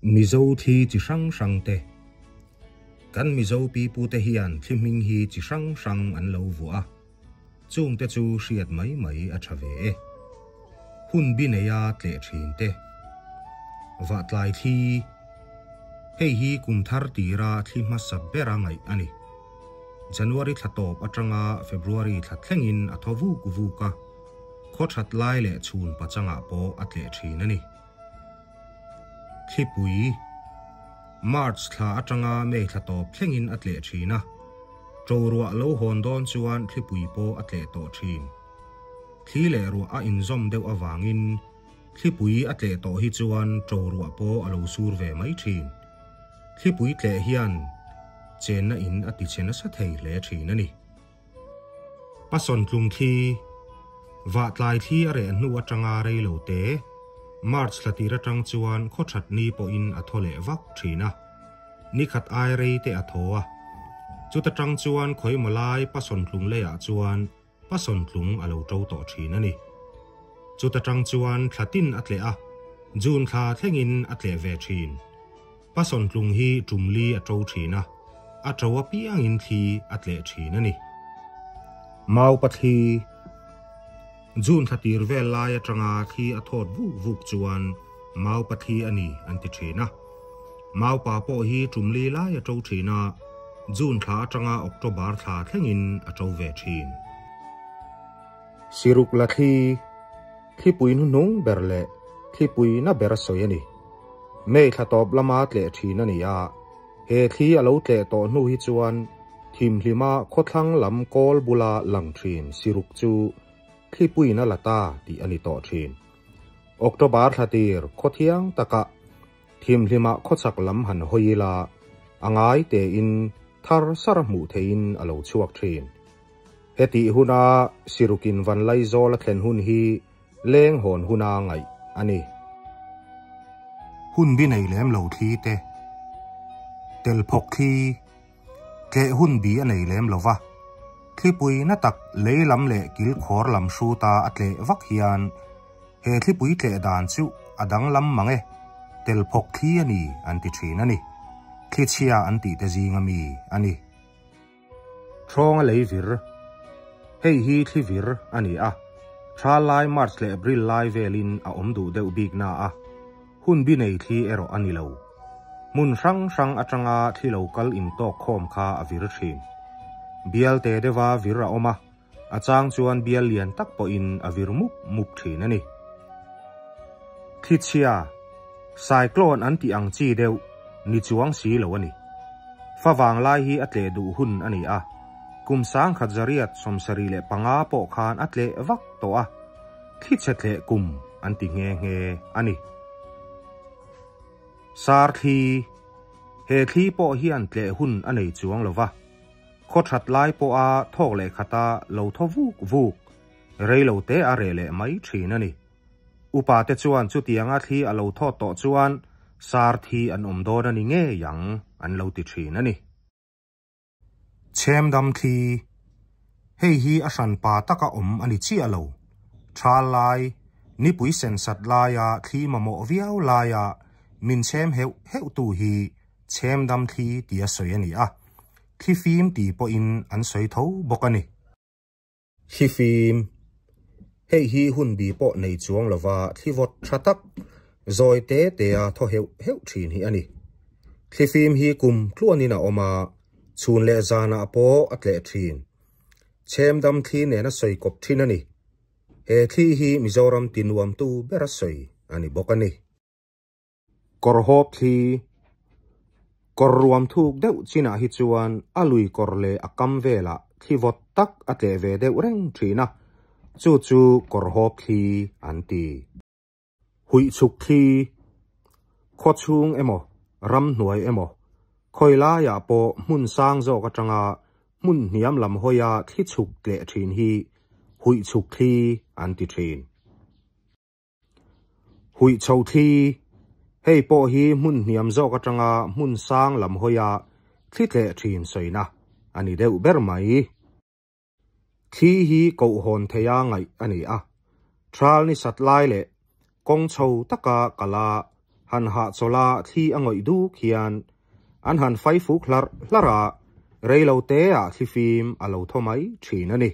Mizo thli chi hrang hrang te. Kan Mizo pipute hian thli hming hi chi hrang hrang an lo vuah a, chungte chu hriat mai mai a tha ve e. Hun bi neia tleh thin te. Vahtlai thli, Hei hi kum thar tira thli hmasa bera ngaih a ni. January thla tawp atanga February thla thlengin a thaw vuk vuk a, khaw that lai leh chhun pachangah pawh a tleh thin a ni. Thlipui, March thla atanga May thla tawp thlengin a tleh thin a, ṭo ruah lo hawn dawn chuan thlipui pawh a tleh tawh thin. Thli leh ruah a inzawm deuh avangin thlipui a tleh tawh hi chuan ṭo ruah pawh a lo sur ve mai thin. Thlipui tleh hian chenna in a tichhe nasa thei hle thin a ni. Pasawn tlung thli, Vahtlai thli a reh hnu atanga rei lo te, March thla tir atang chuan khaw that ni pawhin a thaw leh vak thin a, ni khat ai rei te a thaw a. Chuta tang chuan khawimaw lai Pasawn tlung leiah chuan Pasawn tlung a lo to tawh thin a ni. Chuta tang chuan thla tin a tleh a, June thla thlengin a tleh ve thin. Pasawn tlung hi tum li a to thin a, a to apiangin thli a tleh thin a ni. Maupa thli, June thla tir vel lai atanga thli a thawt vuk vuk chuan Maupa thli a ni an ti thin a. Maupa pawh hi tum li lai a to thin a, June thla atanga October thla thlengin a to ve thin. Siruk la thli, Thlipui hnuhnung ber leh thlipui na ber a sawi a ni. May thla tawp lama tleh thin a ni a, he thli a lo tleh tawh hnu hi chuan thimhlima khawthlang lam kawl bula lang thin siruk chu thlipuiin a la ta tih a ni tawh thin. October thla tir khawthiang takah thimhlima khawchhak lam han hawi ila a ngai tein thar sar hmuh theihin a lo chhuak thin. Hetih huna sirukin Vanlaizawl a thlen hun hi leng hawn huna ngaih a ni. Hun bi nei lem lo thli te, tel phawk thli, tleh hun bi a nei lem lo va, thlipui na tak lei lam leh kil khawr lam hruta a tleh vak hian he thlipui tleh dan chu a danglam mang e, tel phawk thli a ni an ti thin a ni. Thlichhia an tih te zinga mi a ni. Ṭhawnga lei vir, Hei hi thli vir a ni a, ṭha lai March leh April lai velin a awm duh deuh bik na a, hun bi nei thli erawh a ni lo. Hmun hrang hrang aṭanga thli lo kal intawk khawm kha a vir ṭhin. Bial te deuha vir a awm a, a chang chuan bial lian tak pawhin a vir mup mup ṭhin a ni. Thli chhia, cyclone an tih ang chi deuh ni chuang si lo a ni. Fa vanglai hi a tleh duh hun a ni a, kum sangkhat zariat 75 pawh khan a tleh vak tawh a, thli chhe tleh kum an ti nghe nghe a ni. Sar thli, He thli pawh hian tleh hun a nei chuang lo va, khaw that lai pawha thawk leh khata lo thaw vuk vuk, rei lo te a reh leh mai thin a ni. Upa te chuan chutianga thli a lo thawt tawh chuan sar thi an awm dawn a ni ngei ang an lo ti thin a ni. Chhemdam thli, Hei hi a hranpa taka awm a ni chiah lo. Thal lai, nipui sensat laia thli mamawh viau laia min chhem heuh heuh tu hi chhemdam thli tia sawi a ni a, thli fim ti pawhin an sawi tho bawk a ni. Thli fim, Hei hi hun bi pawh nei chuang lova thli vawt tha tak, zawi te tea thaw heuh heuh thin hi a ni. Thli fim hi kum tluanin a awm a, chhun leh zanah pawh a tleh thin. Chhemdam thli nena sawi kawp thin a ni. He thli hi Mizoram tinuamtu bera sawi a ni bawk a ni. Kawr hawp thli, Kawr ruam thuk deuh chinah hi chuan a lui kawr leh a kam velah thli vawt tak a tleh ve deuh reng thin a, chu chu kawr hawp thli an ti. Huih chhuk thli, Khaw chhung emaw, ramhnuai emaw, khawi laiah pawh hmun sang zawk atanga hmun hniam lam hawia thli chhuk tleh thin hi huih chhuk thli an ti thin. Huih chho thli, Hei pawh hi hmun hniam zawk atanga hmun sang lam hawia thli tleh thin sawina a ni deuh ber mai. Thli hi kohhawn theia ngaih a ni a, thal ni sat lai leh kawng chho taka kala Han hahchawlh a thli a ngawih duk hian an han fai fuk hlarh hlarh a, rei lo te ah thlifim a lo thaw mai thin a ni.